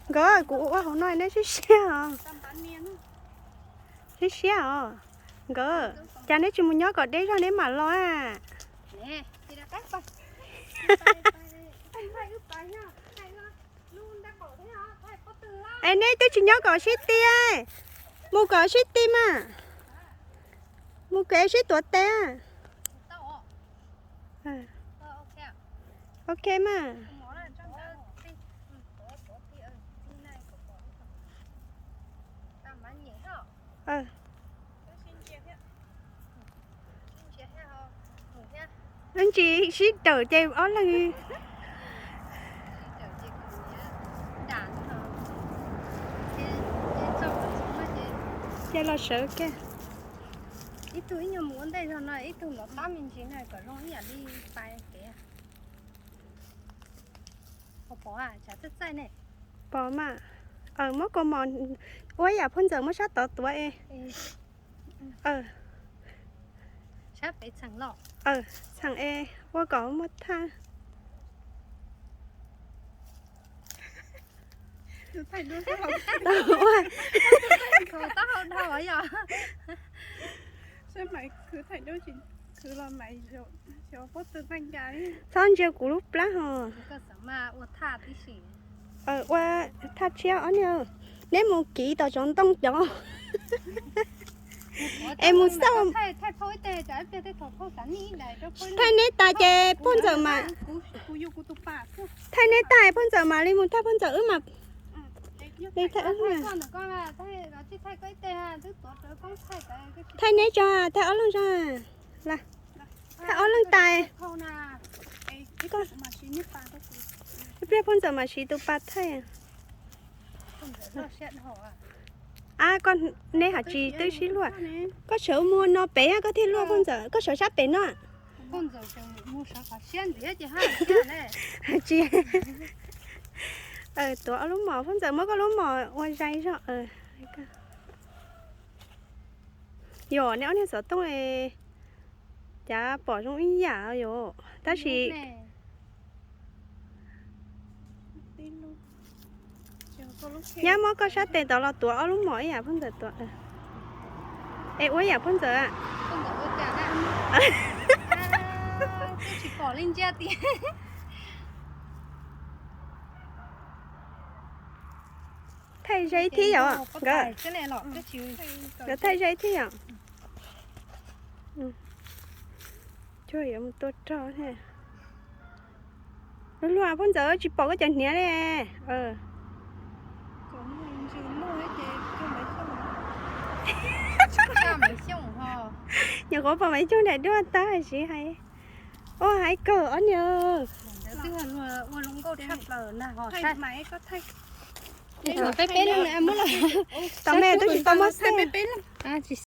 Nkawd, kuv ua hauv no neb siab siab os. Siab siab os. Nkawd, cas neb tsis mus nyob kom deb zog neb mam los a? Es neb twb tsis nyob kom sib ti, mus kom sib ti mas. Mus kom sib tuav tes. Ok mas. Ntsis sib dawm ces ob leeg ces los sawv kiag. Ib tug ib nyuag mus ua ntej zog no, ib tug los tab me ntsis na kom zoo ib yam li pais kev. Pom mas, muab kaus mom ua ib yam Phauj Ntxawm muab sab tod tuav es. Txheem es ua kom muaj thaj. Txhob ntsia kuv lub plab hos. Ua thaj tshiab ob niag, neb mus kiv tom tsob ntoo cov es mus xauj. Thaij neb tas ces Phauj Ntxawm mas, thaij neb tas Phauj Ntxawm mam li mus thaij Phauj Ntxawm wb mas. Li thaij wb, thaij neb tso, thaij ob leeg tso. Thaij ob leeg tas. Ib pliag Phauj Ntxawm mam siv tus pas thaij. Ab, koj, neb hais tsis twb sib luag. Koj sawv mus no pem koj thiaj luag Phauj Ntxawm, koj sawv sab pem no. Tsis, tuav ob lub mom, Phauj Ntxawm muab koj lub mom ua zais zog. Yog neb ob niag xov tooj cas pom zoo ib yam yom, tab sis nyab muab koj sab tes tod los tuav ob lub mom ib yam Phauj Ntxawm tuav. Es ua ib yam Phauj Ntxawm. Thaij ze thiab yom nkawd, nkawd thaij ze thiab yom. Cuag yuav mus tua rog thiab. Luag luag Phauj Ntxawm tsis pom koj cov hniav li. Nyuam qhuav pom Maiv Xyooj daim duab tawb siv hais. Ua hais kawg ob niag. Peb peb leeg, tom me twb tsis tau muab xej.